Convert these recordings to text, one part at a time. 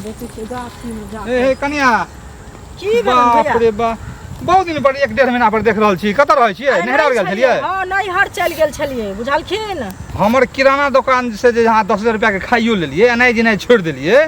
देखै छियै गाछीमे जा ए हे कनिया। की भेल बाप भैया? रे बा, बहुत दिन पर, एक डेढ़ महीना पर देख रहल छी। कतऽ रहै छियै? अरे नैहरा नहि गेल छलियै। छलियै? हँ, नैहर चलि गेल छलियै, बुझलखिन। हमर किराना दोकान से जे अहाँ 10,000 रुपया के खाइयो लेलियै, एनाइ जेनाइ छोड़ि देलियै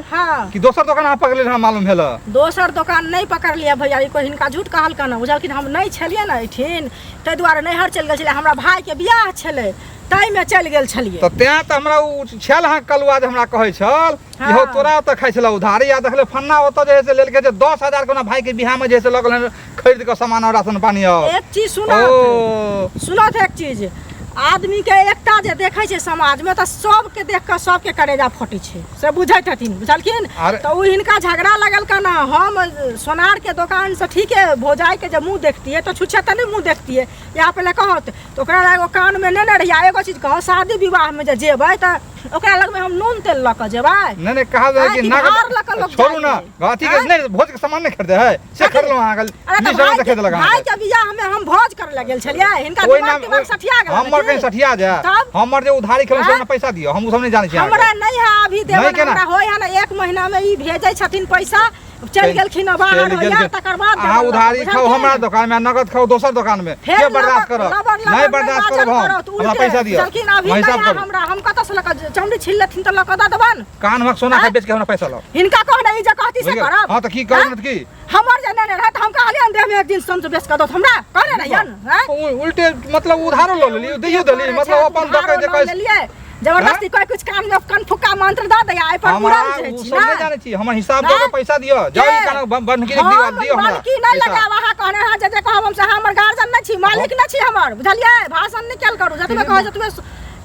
कि दोसर दोकान अहाँ पकड़ले हमरा मालूम भेल? दोसर दोकान नहि पकड़लियै भैया। ई कोइ हिनका झूठ कहलकन हँ, बुझलखिन। हम नहि छलियै ने एहिठिन, ताहि दुआरे नैहर चलि गेल छलियै। हमरा भाइके बियाह छलै, ताहिमे चलि गेल छलियै। तऽ तें तऽ हमरा ओ छल अहाँ कलुआ जे हमरा कहै छल कि हौ तोरा ओतऽ खाइ छलै उधारी, आ देखले फन्ना ओतऽ जे है से लेलकै जे 10,000 के ओना भाइके बियाहमे जे है से लऽ गेल खरीद कऽ सामान और राशन पानी और। एक चीज सुनत। ओ। सुनत, एक चीज, आदमी के एकता जे देखै छै समाज में, तऽ सबके देख कऽ सबके करेजा फटै छै, से बुझैत हथिन, बुझलखिन। अरे। तऽ ओ हिनका झगड़ा लगलकन हँ। हम सोनार के दोकान से ठीके भौजाई के जे मुँह देखतियै तऽ छुच्छे तऽ नहि मुँह देखतियै। यहाँ पहिले कहत तऽ ओकरा लग एगो कानमे नेने रहियै। एगो चीज कहू, शादी विवाहमे जे जेबै तऽ ओकरा लगमे हम नून तेल लऽ कऽ जेबै? नहि नहि, कहा जाय कि कि नगद भार लऽ कऽ लोक छोड़ू जाइ ने छै। अथी के नहि, भोज के सामान नहि खरीदे है से खरीदलहुँ अहाँके। अरे तऽ लिस्ट भाई देखे के देलक भाई अहाँके। के बियाह में हम भोज करे लए गेल छलियै। हिनका ओहि दिमाग नाम तिमाग सठिया गेल हमर की? कहीं सठिया जाय? तब? हमर जे उधारी खेलहुँ से आँय? हमरा पैसा दिअ, हम ओ सब नहि जानै छी हमरा अहाँके। नहीं है अभी नहि देबन। केना? हमरा होय है ने, एक महीना में ई भेजै छथिन पैसा, चलि गेलखिन हँ बाहर चलि होइया गेलखिन। तकर बाद अहाँ देबन उधारी लऽ कऽ, खाउ हमरा बुझलखिन? दोकान में आ नगद खाउ दोसर दोकान में। फेर के बर्दाश्त लबर करब? लबर नहि लबर बर्दाश्त बाजल करब हम। करत हमरा उल्टे, पैसा दिअ। बुझलखिन? अभी हमरा नहीं हिसाब है करू। हमरा, हम कतऽ से लऽ कऽ चमड़ी छील लेथिन तऽ लऽ कऽ दऽ देबन। कान में सोना आँय? के बेच के हमरा पैसा लाउ। हिनका कहने ई जे कहती से बुझि गेल? करब। हँ तऽ की करब? आँय? ने तऽ की हमर जे नहि रहत, हम कहलियनि देह में एक दिन संत बेच कऽ दौथ हमरा, कहने रहियनि, आँय? उल्टे मतलब उधारो लऽ लेली, दैयो देली, मतलब अपन दऽ के जे उधारो कहै लऽ लेलियै जबरदस्ती। कोई कुछ काम में कन फुक्का मंत्र दऽ दैया, एहि पर हमरा उड़ल जाइ ओ छी सब नहि ने। जानै छी। हमर हिसाब दऽ के आँय? पैसा दिअ। जाउ, ई के? कानक बन्हकी दिअ, हम दिअ हमरा बन्हकी नहि पैसा। लगायब। अहाँ कहने अहाँ जे जे कहब हम से, हमर गार्जियन नहि छी, मालिक नहि छी हमर, बुझलियै? भाषण नहि कयल करू, जतबे कहै जतबे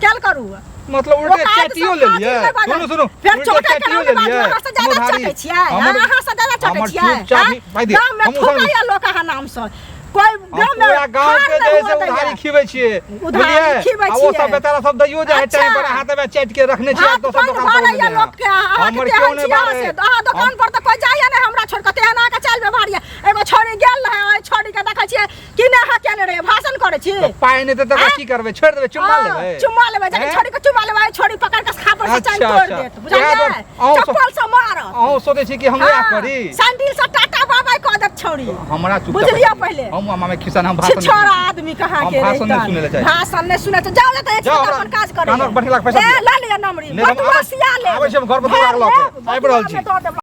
कयल करू। मतलब उल्टे औकात चटियो सँ लेलियै। फाजिल नहि बाजब। सुनू सुनू, फेर उल्टे चोटे चटियो करब बाजू, लेलियै। अहाँ से ज्यादा उधारी। चटै छियै, अहाँ से ज्यादा चटै हमर छियै, चुपचाप आँय? ही पाइ दिअ। गाममे हमहूँ सब थूकैया लोक अहाँ नामसँ, कोइ हम गाममे पूरा गाँव ठाढ़ के नहि जे है हुअ से दैया। उधारी खिबै छियै, उधारी बुझलियै? खिबै आ ओ छियै। सब बेचारा सब दैयो जाइ है टाइम पर। अहाँ तऽ चाटि के रखने छियै, भात दोसर बंद दोकान भऽ पर जाइया लेलियै। लोकके, अहाँके हमर तेहन केओ नहि छियै बारै। से अहाँ दोकान पर तऽ कोइ जाइया नहि हमरा छोड़ि कऽ, तेहन अहाँके चालि व्यवहार यऽ। एगो छौड़ी गेल रहै, ओहि छौड़ीके देखै छियै कि नहि अहाँ केने रहियै भाषण करै छी? तऽ पाइ नहि देतै तकरा आँय? की करबै? छोड़ि देबै, चुम्मा हँ, लेबै? चुम्मा लेबै। जखन आँय? छौड़ी के चुम्मा लेबै, छोड़ी पकड़ के खापर से चाइन अच्छा, तोड़ अच्छा। देत, बुझलियै? इएह दुआरे अहूँ सब- चप्पल से मारत। अहूँ सोचै छी कि हम वएह हँ, करी? सैंडिल से टाटा बाबाई कऽ देत छौड़ी। हमरा चुपचाप बुझलियै पहिले? हम मामा में खिस्सा हम भाषण छिछोरा आदमी कहाँ हम के भाषण नहि रहितन। सुनै लए चाहै छी। भाषण नहि सुनै छै। जाउ ने तऽ एक जाउ, साथ हमरा अपन काज करै। कानक बढ़ेलाक पैसा ए दिअ। लऽ लिअ नमरी नहि, हम बटुआ आबै- सिया लेब। आबै छी हम घर पर दुआर लऽ के। भरि आबि रहल लेब, छी। बटुआमे दऽ देब।